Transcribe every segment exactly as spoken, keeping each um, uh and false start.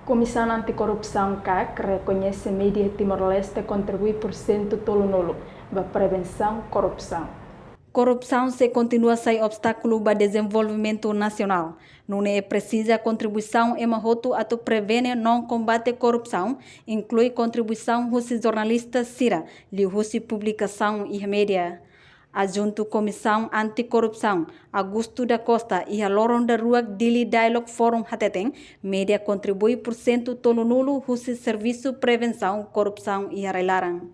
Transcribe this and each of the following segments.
Komisaun Anti-Korrupsaun, KAK, rekoñese média Timor-Leste kontribui pursentu tolunulu ba prevensaun korrupsaun. Korrupsaun sei kontinua sai obstákulu ba dezenvolvimentu nasionál. Nune'e presiza kontribuisaun ema hotu atu prevene no kombate korrupsaun, inklui kontribuisaun husi jornalista sira, liuhusi publikasaun iha média. Adjuntu Komisaun Anti-Korrupsaun, Augusto da Costa, iha loron daruak Dili Dialogue Forum hateten, média kontribui pursentu tolunulu husi servisu prevensaun korrupsaun iha rai-laran.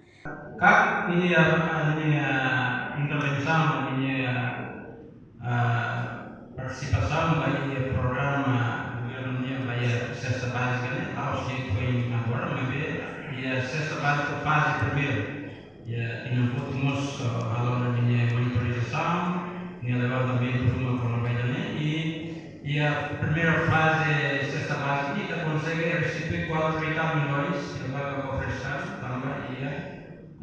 KAK ninia, ninia intervensaun, ninia, ah, partisipasaun ba iha programa governu nian ba iha sesta bázika ne'e, la'ós de'it foin agora, maibé iha sesta bázika faze primeiru. Iha tinan kotuk mós, ah, halo ninia monitorizasaun, ninia levantamentu ruma kona-ba ida-ne'e, i iha primeira faze sesta bázika ne'e ita konsege restitui quatro e tal milhões, iha ba kofre Estadu, tanba iha,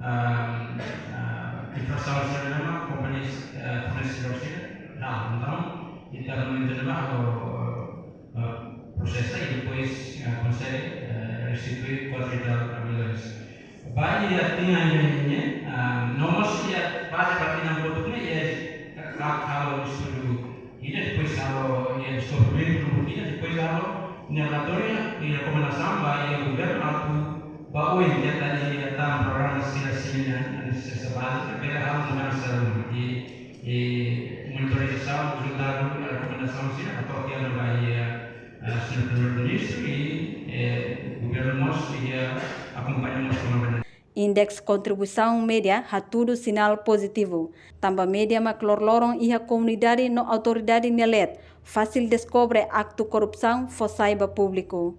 ah, ah, infrasaun sira ne'ebé kompañia, ah, fornecedor sira halo. Entaun, ita momentu ne'ebá halo, ah, prosesa i depois, ah, konsege, ah, restitui quatro e tal milhões. Ba iha tinan ida-ne'e, ah, no mós iha baze ba tinan kotuk ne'e, iha KAK halo estudu ida, depois halo iha dezenvolvimentu grupu ida, depois halo ninia relatóriu i rekomendasaun ba iha governu atu ba oin iha tan, iha tan programa sira sira nian, sesta bázika, bele halo mudansa ruma i, i monitorizasaun rezultadu, rekomendasaun sira atu atu ba iha, ah, señór Primeiru-Ministru i, eh, governu mós iha akompaña mós kona-ba. Indeks kontribuisaun média hatudu sinál pozitivu. Tanba média mak loroloron iha komunidade no autoridade nia leet, fasil deskobre aktu korrupsaun fó sai ba públiku.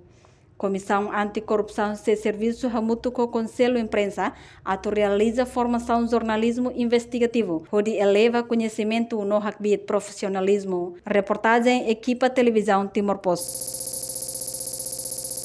Komisaun Anti-Korrupsaun sei servisu hamutuk ho Konsellu Imprensa atu realiza formasaun jornalizmu investigativu, hodi eleva koñesimentu no hakbiit profisionalizmu. Reportajen ekipa Televizaun Timor Post.